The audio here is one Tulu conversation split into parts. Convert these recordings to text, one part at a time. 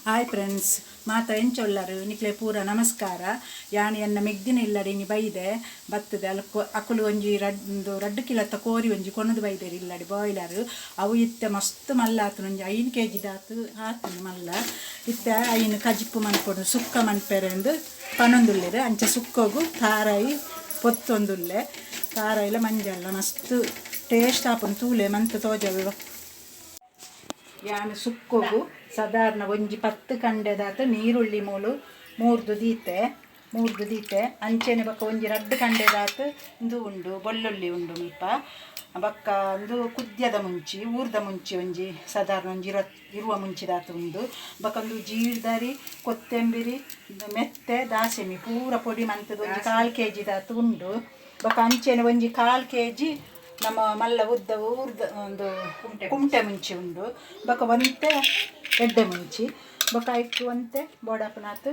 ಹಾಯ್ ಫ್ರೆಂಡ್ಸ್, ಮಾತ ಎಂಚೊಲ್ಲರು ನಿಕ್ಲೆ ಪೂರ ನಮಸ್ಕಾರ. ಯಾನ್ ಎನ್ನ ಮೆಗ್ದಿನ ಇಲ್ಲಡೆ ಇನಿ ಬೈದೆ ಬತ್ತದೆ. ಅಲ್ಪ ಅಕುಲು ಒಂಜಿ ರಡ್ಡ್ ರಡ್ಡ್ ಕಿಲತ್ತ ಕೋರಿ ಒಂಜಿ ಕೊನೊದು ಬೈದೆರ್ ಇಲ್ಲಡೆ ಬಾಯ್ಲರ್. ಅವು ಇತ್ತೆ ಮಸ್ತ್ ಮಲ್ಲ ಆತುಂಡು, ಒಂಜಿ 5 ಕೆ ಜಿದಾತ್ ಆತುಂಡು ಮಲ್ಲ. ಇತ್ತೆ ಐನ್ ಕಜಿಪು ಮನ್ಪೊಡು, ಸುಕ್ಕ ಮನ್ಪೆರೆಂದು ಪನೊಂದುಲ್ಲೆರ್. ಅಂಚ ಸುಕ್ಕೊಗು ತಾರಾಯಿ ಪೊತ್ತೊಂದುಲ್ಲೆ. ತಾರಾಯಿಲ ಮಂಜಲ್ಲ ಮಸ್ತ್ ಟೇಸ್ಟ್ ಆಪುಂಡು. ತೂಲೆ ಮಂತ್ ತೋಜವೆ. ಯಾನ್ ಸುಕ್ಕೊಗು ಸಾಧಾರಣ ಒಂಜಿ 10 ಕಂಡೆದಾತ್ ನೀರುಳ್ಳಿ ಮೂಲು ಮೂರ್ದು ದೀತೆ ಮೂರ್ದು ದೀತೆ. ಅಂಚೆನೆ ಬೊಕ್ಕ ಒಂಜಿ 2 ಕಂಡೆದಾತ್ ಇಂದು ಉಂಡು, ಬೊಲ್ಲುಳ್ಳಿ ಉಂಡು ಮುಲ್ಪ. ಬೊಕ್ಕ ಉಂದು ಕುದ್ಯದ ಮುಂಚಿ, ಊರ್ದ ಮುಂಚಿ ಒಂಜಿ ಸಾಧಾರಣ ಒಂಜಿ 20 ಮುಂಚಿದಾತ್ ಉಂಡು. ಬೊಕ್ಕ ಒಂದು ಜೀರ್ದರಿ, ಕೊತ್ತಂಬರಿ, ಮೆತ್ತೆ, ದಾಸೆಮಿ ಪೂರ ಪೊಡಿ ಮಂತದ ಒಂಜಿ 1/4 ಕೆ ಜಿದಾತ್ ಉಂಡು. ಬೊಕ್ಕ ಅಂಚೆನೆ ಒಂಜಿ 1/4 ಕೆ ಜಿ ನಮ್ಮ ಮಲ್ಲ ಉದ್ದ ಊರ್ದ ಒಂದು ಕುಮಟೆ ಮುಂಚಿ ಉಂಡು. ಬೊಕ್ಕ ಒಂತೆ ಎಡ್ಡೆ ಮುಂಚಿ, ಬೊಕ್ಕ ಐಕ್ ಒಂತೆ ಬೋಡಾಪುನಾತ್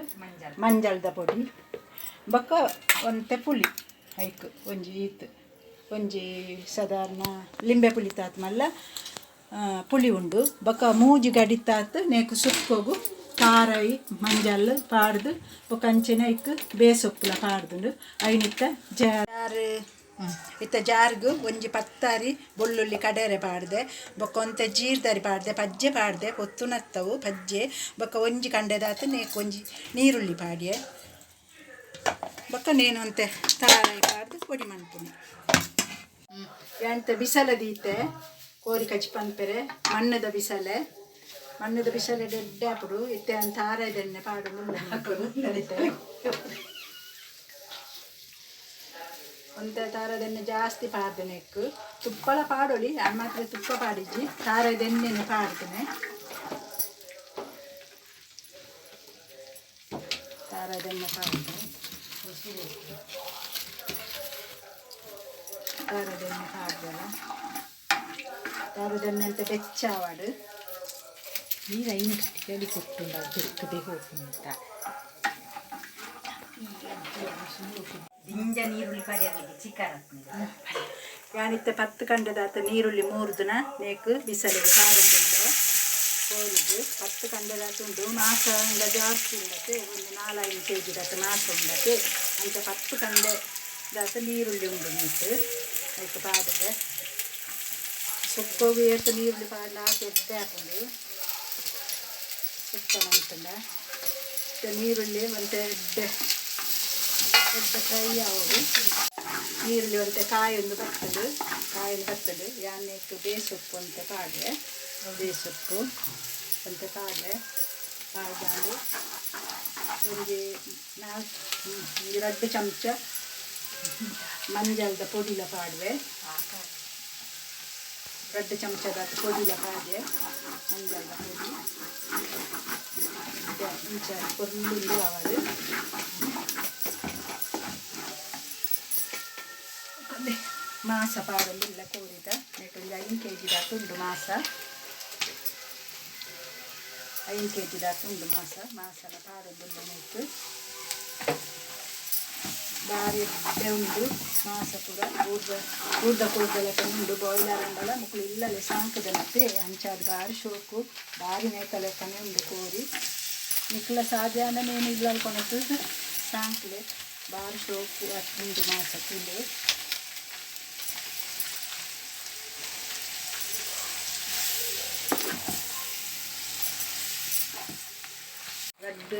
ಮಂಜಲ್ದ ಪೊಡಿ, ಬೊಕ್ಕ ಒಂತೆ ಪುಳಿ ಐಕ್ ಒಂಜಿ ಈತ್ ಒಂಜಿ ಸಾಧಾರಣ ಲಿಂಬೆ ಪುಳಿತಾತ್ ಮಲ್ಲ ಪುಳಿ ಉಂಡು. ಬೊಕ್ಕ 3 ಗಡಿತಾತ್ ನೇಕ್ ಸುಕ್ಕೊಗು ತಾರಾಯಿ ಮಂಜಲ್ ಪಾಡ್ದು ಬೊಕ್ಕ ಅಂಚೆನೆ ಐಕ್ ಬೇಸೊಪ್ಪುಲ ಪಾಡ್ದುಂಡು. ಐನಿತ್ತ ಜಾರ್ ಇತ್ತ ಜಾರ್ಗ್ ಒಂಜಿ 10 ಬೊಳ್ಳುಳ್ಳಿ ಕಡೆರೆ ಪಾಡ್ದೆ, ಬೊಕ್ಕ ಒಂತೆ ಜೀರ್ದರಿ ಪಾಡ್ದೆ, ಪಜ್ಜೆ ಪಾಡ್ದೆ, ಪೊತ್ತುನತ್ತವು ಪಜ್ಜೆ. ಬೊಕ್ಕ ಒಂಜಿ ಕಂಡೆದಾತ್ ನೇಕ್ ಒಂಜಿ ನೀರುಳ್ಳಿ ಪಾಡ್ಯೆ. ಬೊಕ್ಕ ನೇನು ಒಂತೆ ತಾರಾಯಿ ಪಾಡ್ದು ಪೊಡಿ ಮನ್ಪುನಿ. ಎಂತ ಬಿಸಲ ದೀತೆ ಕೋರಿ ಕಜ್ಜಿ ಪನ್ಪೆರೆ. ಮಣ್ಣದ ಬಿಸಲೆ, ಮಣ್ಣದ ಬಿಸಲೆ ಎಡ್ಡೆ ಆಪುಡು. ಇತ್ತೆ ತಾರಾಯ್ದೆಣ್ಣೆ ಪಾಡೊಂದು ಒಂತೆ ತಾರದೆಣ್ಣೆ ಜಾಸ್ತಿ ಪಾಡ್ದೆನೆ. ಎಕ್ಕು ತುಪ್ಪಳ ಪಾಡೊಳಿ, ಅದು ಮಾತ್ರ ತುಪ್ಪ ಪಾಡಿಜ್ಜಿ, ತಾರದೆಣ್ಣೆನೆ ಪಾಡ್ದೆನೆ. ತಾರದೆಣ್ಣೆ ಪಾಡ್ದೆ, ತಾರದೆಣ್ಣೆ ಪಾಡ್ದೆಲ್ಲ. ತಾರದೆಣ್ಣೆ ಅಂತ ಬೆಚ್ಚಾವಾಡು. ನೀರು ಐನು ಕಟ್ಟಿಗೆ ಕೊಟ್ಟುಂಡ ಬೆಕ್ಕದೆ ಹೋಗುಂಟ ದಿಂಜ ನೀರುಳ್ಳಿ ಪಡೆಯಲಿಕ್ಕೆ ಚಿಕ್ಕರ್. ಯಾನಿತ್ತೆ 10 ಕಂಡದಾತ ನೀರುಳ್ಳಿ ಮೂರು ದಿನ ನೇಕ್ ಬಿಸಲಿಗೆ ಪಾಡೊಂದುಲ್ಲೆ. ಕೋರಿದು 10 ಕಂಡದಾತ ಉಂಡು. ಮಾಸ ಉಂಡ ಜಾಸ್ತಿ ಉಂಡತೆ, ಒಂದು 4-5 ಕೆ ಜಿದಾತ ಮಾಸ ಉಂಡತೆ. ಅಂಚ 10 ಕಂಡೆ ದಾತ ನೀರುಳ್ಳಿ ಉಂಡು ನೇಕ್ ಐಕ್ ಪಾಡರೆ. ಸುಕ್ಕೋಗು ಏತ್ ನೀರುಳ್ಳಿ ಪಾಡ್ಲ ಆತ್ ಎಡ್ಡೆ ಆಪುಂಡು ಸುಕ್ಕ ಮಂತುಂಡ. ನೀರುಳ್ಳಿ ಒಂತೆ ಎಡ್ಡೆ ಎಡ್ಡೆ ಫ್ರೈ ಆವೊಡು. ನೀರುಳ್ಳಿ ಒಂತೆ ಕಾಯೊಂದು ಬರ್ತದೆ, ಕಾಯೊಂದು ಬರ್ತದೆ. ಯಾನೇಕ್ ಬೇಸೊಪ್ಪು ಒಂತೆ ಪಾಡ್ಲೆ, ಬೇಸೊಪ್ಪು ಒಂತೆ ಪಾಡ್ಲೆ. ಪಾಡ್ದಾಂಡು ಒಂಜಿ 4 ಒಂಜಿ 2 ಚಮಚ ಮಂಜಲ್ದ ಪೊಡಿಲ ಪಾಡುವೆ. 2 ಚಮಚದಾತ್ ಪೊಡಿಲ ಪಾಡ್ಯೆ, ಮಂಜಲ್ದ ಪೊಡಿ. ಇಂಚ ಪೊರ್ಲುಂದು ಆವಡ್. ಮಾಸ ಪಾಡೊಂದುಲ್ಲ ಕೋರಿದ. ನೆಟ್ ಒಂಜಿ 5 ಕೆ ಜಿದಾತ್ ಉಂಡು ಮಾಸ, 5 ಕೆ ಜಿದಾತ್ ಉಂಡು ಮಾಸ. ಮಾಸಲ ಪಾಡೊಂದುಲ್ಲ ನೆಟ್. ಬಾರಿ ಎಡ್ಡೆ ಉಂಡು ಮಾಸ ಪೂರ. ಊರ್ದ ಊರ್ದ ಕೋರ್ದ ಲೆಕ್ಕ ಉಂಡು. ಬಾಯ್ಲರ್ ಅಂಡಲ ಮುಕ್ಲು ಇಲ್ಲಲೆ ಸಾಂಕುದನತ್ತೆ, ಅಂಚಾದ್ ಬಾರಿ ಶೋಕು, ಬಾರಿ ನೇತ ಲೆಕ್ಕನೆ ಉಂಡು ಕೋರಿ. ನಿಕ್ಲ ಸಾಧ್ಯ ಆಂಡ ನೇನು ಇಲ್ಲಲ್ ಕೊನತು ಸಾಂಕ್ಲೆ. ಬಾರಿ ಶೋಕು ಉಂಡು ಮಾಸ ತೂಲೆ. ರಡ್ಡ್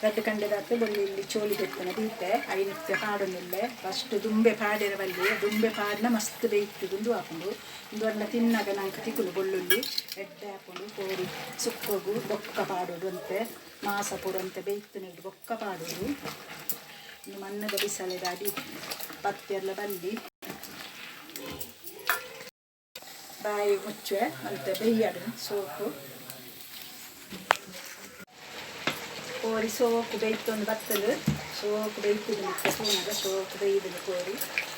ರಡ್ಡ್ ಕಂಡೆದಾತ್ ಬೊಳ್ಳುಳ್ಳಿ ಚೋಲಿ ದೆತ್ತನ ದೀತೆ, ಐನಿತ್ತೆ ಪಾಡೊಂದುಲ್ಲೆ. ಫಸ್ಟ್ ದುಂಬೆ ಪಾಡೆರೆ ಬಲ್ಲಿ, ದುಂಬೆ ಪಾಡ್ನ ಮಸ್ತ್ ಬೇಯ್ತುದು ಉಂದು ಆಪುಂಡು. ಉಂದು ಅನ್ನ ತಿನ್ನಗ ನಂಕ್ ತಿಕ್ಕುಂಡು. ಬೊಳ್ಳುಳ್ಳಿ ಎಡ್ಡೆ ಆಪುಂಡು ಕೋರಿ ಸುಕ್ಕೊಗು. ಬೊಕ್ಕ ಪಾಡೊಡು ಅಂತೆ, ಮಾಸ ಪೂರ ಅಂತೆ ಬೇಯ್ತುನೆಡ್ದು ಬೊಕ್ಕ ಪಾಡೊಡು. ಇನ್ನು ಮಣ್ಣದ ಬಿಸಲೆದ ಅಡಿ ಪತ್ತೆರ್ಲ ಬಲ್ಲಿ. ಬಾಯಿ ಮುಚ್ಚುವೆ ಅಂತೆ, ಬೇಯ್ಯಡು ಸೋಕು. ಕೋರಿ ಸೋಕು ಬೇಯ್ತೊಂದು ಬತ್ತಲು, ಸೋಕು ಬೇಯ್ತುದು. ಮತ್ತೆ ತೂನಗ ಸೋಕು ಬೇಯ್ದುಂಡು ಕೋರಿ.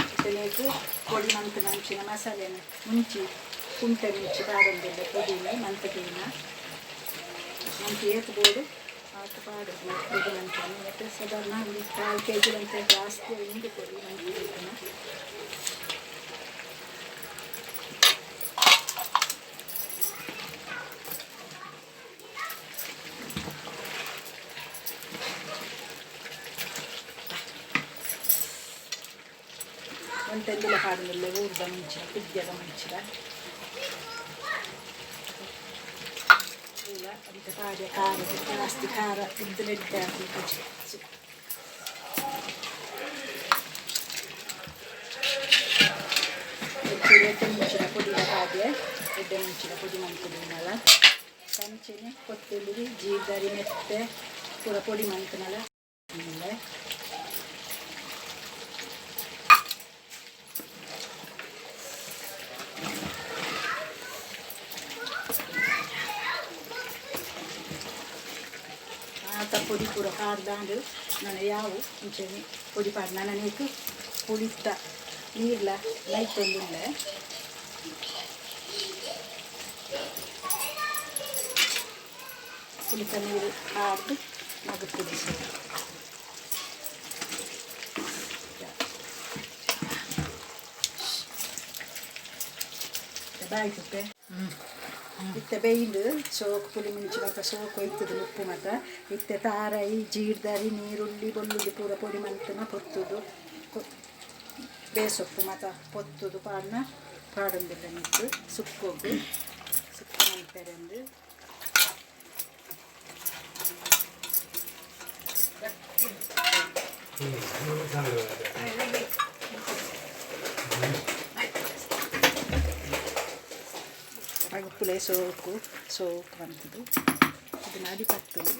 ಇತ್ತನೇಕು ಪೊಡಿ ಮಂತ್ ಮಂಚಿನ ಮಸಾಲೆನ ಮುಂಚಿ, ಕುಂಟೆ ಮುಂಚಿ ಪಾಡೊಂದುಲ್ಲೆ. ಪೊಡಿನ ಮಂತ್ ದೀನ ಮಂತ್ ಏತ್ ಬೋಡು ಆತ್ ಪಾಡೊಡು ಪೊಡಿ ಮಂತನೆ. ಮತ್ತು ಸಾಧಾರಣ ಒಂದು 1/4 ಕೆ ಜಿ ಅಂತೆ ಜಾಸ್ತಿ ಉಂಡು ಪೊಡಿ ಮಂತ್ ದೀಪುನ. ಒಂತೆಂದಿಲ ಪಾಡೊಂದುಲ್ಲೆ ಊರ್ದ ಮುಂಚಿನ ಕುದ್ಯದ ಮುಂಚಿನ ತೂಲ ಒಂತೆ ಪಾಡ್ಯ ಖಾರ ಜಾಸ್ತಿ ಖಾರ ಇತ್ತುಂಡ ಎಡ್ಡೆ ಆಪುಂಡು ಕಜ್ಜಿ. ಎಡ್ಡೆ ಮುಂಚಿನ ಪೊಡಿದ ಪಾಡ್ಯ ಎಡ್ಡೆ ಮುಂಚಿನ ಪೊಡಿ ಮಂತುದಿನಲ ಕಂಚೆನೆ ಕೊತ್ತಂಬರಿ ಜೀರ್ದರಿ ಮೆತ್ತೆ ಪೂರ ಪೊಡಿ ಮಂತುನಲ ಉಲ್ಲೆ. ಆತ ಪೊಡಿ ಪೂರ ಪಾಡ್ದಾಂಡ್ ನನ ಯಾವು ಅಂಚನೆ ಪೊಡಿ ಪಾಡ್ ನನನೇಕ್ ಪುಳಿತ ನೀರ್ಲ ಲೈತೊಂದುಲ್ಲೆ. ಪುಳಿತ ನೀರು ಪಾಡ್ದು ಮಗುತ್ತುದು. ಬಾಯಿ ತುಪ್ಪೆ ಇತ್ತೆ ಬೇಯ್ದು ಸೋಕು ಪುಳಿ ಮುಂಚಿ ಮಾತ ಸೋಕು ಒಯ್ತುದು ಉಪ್ಪು ಮಾತ. ಇತ್ತೆ ತಾರಾಯಿ ಜೀರ್ದರಿ ನೀರುಳ್ಳಿ ಬೊಳ್ಳುಳ್ಳಿ ಪೂರ ಪೊಡಿ ಮಂತುನ ಪೊತ್ತುದು ಬೇಸೊಪ್ಪು ಮಾತ ಪೊತ್ತುದು ಪಾಡ್ನ ಪಾಡೊಂದಿಲ್ಲ ನಿಕ್ಕು ಸುಕ್ಕೋಗು ಸುಕ್ಕ ಮನ್ಪೆರೆಂದು. ಪಗುಪ್ಪುಲೆ ಸೋಕು ಸೋಕು ಮಂತುದು ಇದನ್ನ ಅಡಿ ಪತ್ತುದು.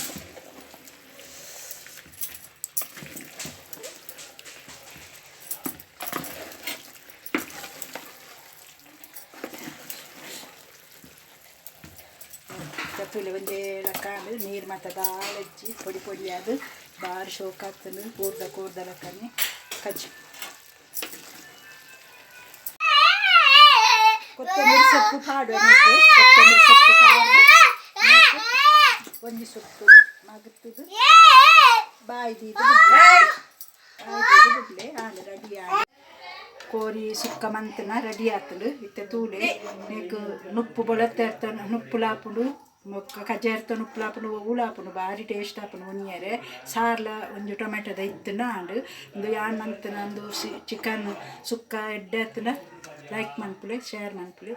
ತೂಲೆ ಒಂಜೇ ಕಾಲು ನೀರು ಮಾತ ದಾಳಜ್ಜಿ ಪೊಡಿ ಪೊಡಿ ಅದು ಬಾರಿ ಶೋಕ್ ಆಗ್ತದೆ ಕೂರ್ದ ಕೂರ್ದ ಲೆಕ್ಕನೆ ಕಜ್ಜಿ. ಕೊತ್ತಂಬರಿ ಸೊಪ್ಪು ಪಾಡು ನೆಕ್ಕು ಕೊತ್ತಂಬರಿ ಸೊಪ್ಪು ಪಾಡು ನೆಕ್ಕು ಒಂಜಿ ಸೊಪ್ಪು ಮಗುತ್ತದು ಬಾಯಿ ದೀದು ಬಾಯಿ ದೀದು ಬುಡ್ಲೆ ಆಂಡ್ ರೆಡಿ ಆಂಡ್. ಕೋರಿ ಸುಕ್ಕ ಮಂತನ ರೆಡಿ ಆತುಂಡು. ಇತ್ತೆ ತೂಲೆ ನೆಕ್ ನುಪ್ಪು ಬೊಳತ್ತೆ ನುಪ್ಪುಲಾಪುಂಡು ಬೊಕ್ಕ ಕಜೇರ್ತ ನುಪ್ಪುಲಾಪುಂಡು ಒವುಲಾಪುಂಡು ಬಾರಿ ಟೇಸ್ಟ್ ಆಪುಂಡು ಉನಿಯರೆ. ಸಾರ್ಲ ಒಂಜಿ ಟೊಮೆಟೊದ ಇತ್ತುಂಡ ಆಂಡ್. ಉಂದು ಯಾನ್ ಮಂತುನ ಉಂದು ಚಿಕನ್ ಸುಕ್ಕ ಎಡ್ಡೆ ಆತುಂಡ ಲೈಕ್ ಮನ್ಪುಲೆ, ಶೇರ್ ಮನ್ಪುಲೆ.